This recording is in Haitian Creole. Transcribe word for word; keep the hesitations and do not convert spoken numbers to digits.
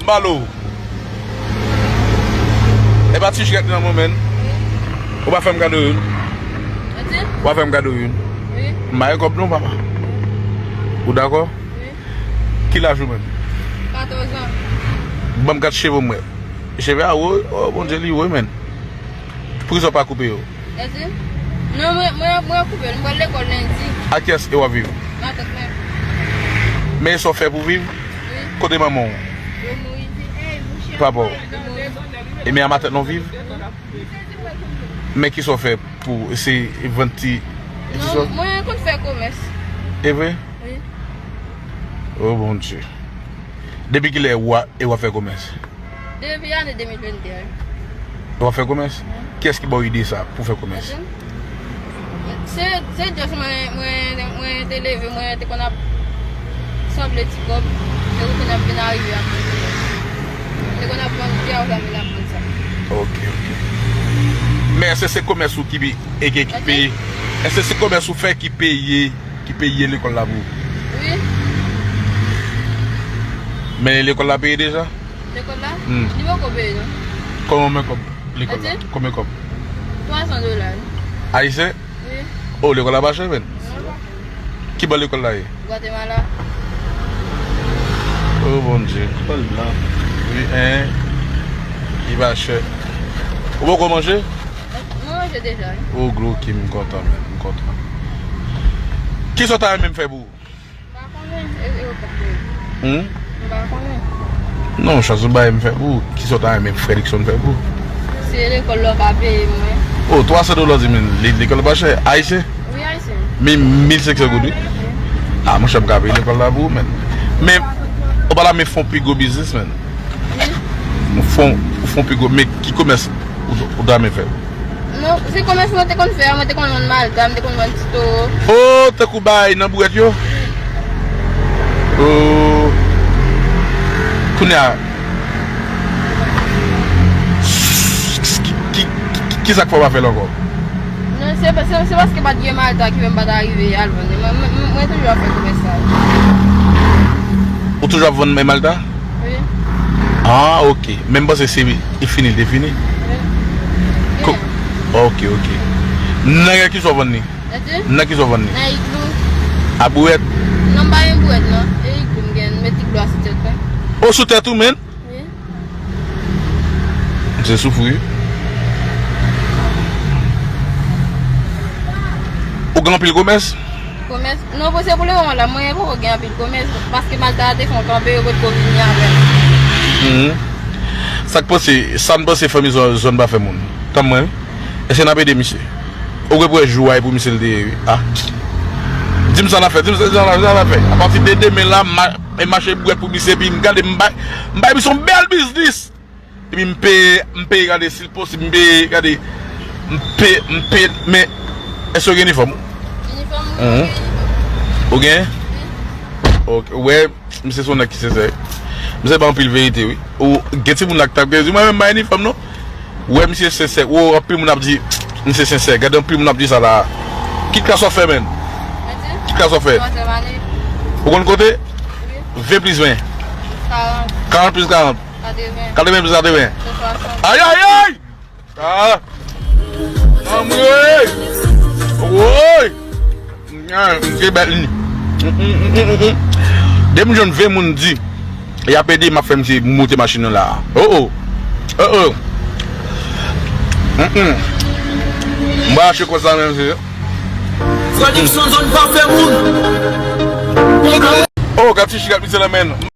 M ba l ou. E pa ti chèk nan mwen, menn. Ou pa fè m kado youn. Ou pa fè m kado youn. M ba yo kòb non, papa. Ou dakò? Ki laj ou menm? Katòz an. Ban m gad cheve m wè. Cheve a wo, oh Bondye, li wo, menn. Poukisa w pa koupe yo? Èske? Non, mwen, mwen, mwen koupe l. Mwen pral lekòl lendi. Ak kiyès e w ap viv? Matant mwen. Men sa w fè pou viv? Wi. Kote manman w? Yo mouri. Papa w? Yo mouri. E men a matant w viv? Men kisa w fè pou se vann ti? Non, mwen konn fè komès. E vre? Wi. Oh Bondye. Depi kilè w a, e w ap fè komès? Depi ane de mil vennde a. W ap fè komès? Wi. Kiyès ki ba w ide sa pou fè komès? Se, se just mwen, mwen, mwen te leve, mwen te konn ap sanble ti kòb, se kounye a m vin arive ap manje. M te konn ap vann pye a, m vin ap vann sa. Ok, ok. Men èske se komès ou ki, e, ki, ki peye? Èske se komès ou fè ki peye, ki peye lekòl la pou ou? Wi. Men lekòl la peye deja? Lekòl la? Hmm. Li poko peye non. Kòman men kòb lekòl la? Èske? Konbyen kòb? Twa san dola. Ayisyen? Wi. Oh, lekòl la pa chè, menn. Non, pa. Ki bò lekòl la ye? Gwatemala. Oh, Bondye. Lekòl blan. Wi, en. Li pa chè. Ou poko manje? Mwen manje deja, wi. Oh, gwo ki m kontan, menn. M kontan. Kisa w ta renmen m fè pou ou? M pa konnen, e, e, ou pa konnen. Hmm? M pa konnen. Non, chans ou bay m fè pou ou. Kisa w ta renmen frè Dickson fè pou ou? Se lekòl la w ka peye mwen. Oh, twa san dola di, men, le-, lekòl pa chè. Ayisyen? Wi, ayisyen. Men mil senk san goud, wi. Wi. Ah, monchè, m ka peye lekòl la pou ou, menn. Men, ou pa ta renmen fè yon pi gwo biznis, menn. Wi. Ou fè yon, ou fè yon pi gwo, men ki komès ou, ou ta renmen fè? Non, se komès mwen te konn fè a, mwen te konn vann malta, m te konn vann ti towo. Oh, tankou bay nan bouwèt yo? Oh. Kounye a, ki, ki, ki, ki sa k fè w pa fè l ankò? Non, se, se, se paske pa t gen malta ki fè m pa ta rive al vann li. Mwen, mwen, mwen, mwen toujou ap fè komès sa. Ou toujou ap vann men malta? Wi. Ah, ok. Men m panse se, e fini, l te fini. Wi. Ko-, ok, ok. Nan kisa w vann li? Èske? Nan kisa w vann li? Nan iglou. A bouwèt? Non, m pa gen bouwèt, non. E iglou m gen, m met iglou a sou tèt mwen. O, sou tèt ou, menn? Wi. Misye soufri, wi. Ou gen anpil komès? Komès? Non, pou, se pou lemoman la, mwen poko gen anpil komès, paske malta a te fè yon kanpe, yo potko vini avè m. Mhm. Sa k panse, sa n panse fanmi zòn, zòn pa fè moun. Tann mwen, wi. Èske n ap ede misye? Ou gen pou wè jou a, e pou misye l te ye, wi. Ah. Di m sa n ap fè, di m sa, di m sa n ap fè, di m sa n ap fè. Apati de demen la, m a, e mache bouwèt pou misye, epi m gade, m bay, m bay misye yon bèl biznis. Epi m peye, m peye gade si l posib, m peye gade, m peye, m peye, men èske w gen inifòm? Inifòm, wi, mhm, m gen inifòm. Ou gen? Wi. Ok, ou wè, misye se yon nèg ki sensè. Misye bay anpil verite, wi. Ou gen timoun la k t ap gen di, mwen menm m pa inifòm, non. Ou wè misye sensè, ou wè anpil moun ap di, misye sensè. Gade anpil moun ap di sa la. Ki klas w ap fè, menn? Mwen di? Ki klas w ap fè? Twazyèm ane. Ou konn konte? Wi. Ven plis ven. Karant. Karant plis karant. Katreven. Katreven plis katreven. Se swasant. Ayayay! Ah! Anmwey! Woy! Ah, m te bèt li. Mm, mm, mm, mm, mm, mm. Depi m jwenn ven moun di, y ap ede, m ap fè misye moute machin nan la. Oh, oh. Oh, oh. Mm, mm. M va achte konsa menm, se. Frè Dickson zòn pa fè moun. Oh, gad ti chik ap misye nan men.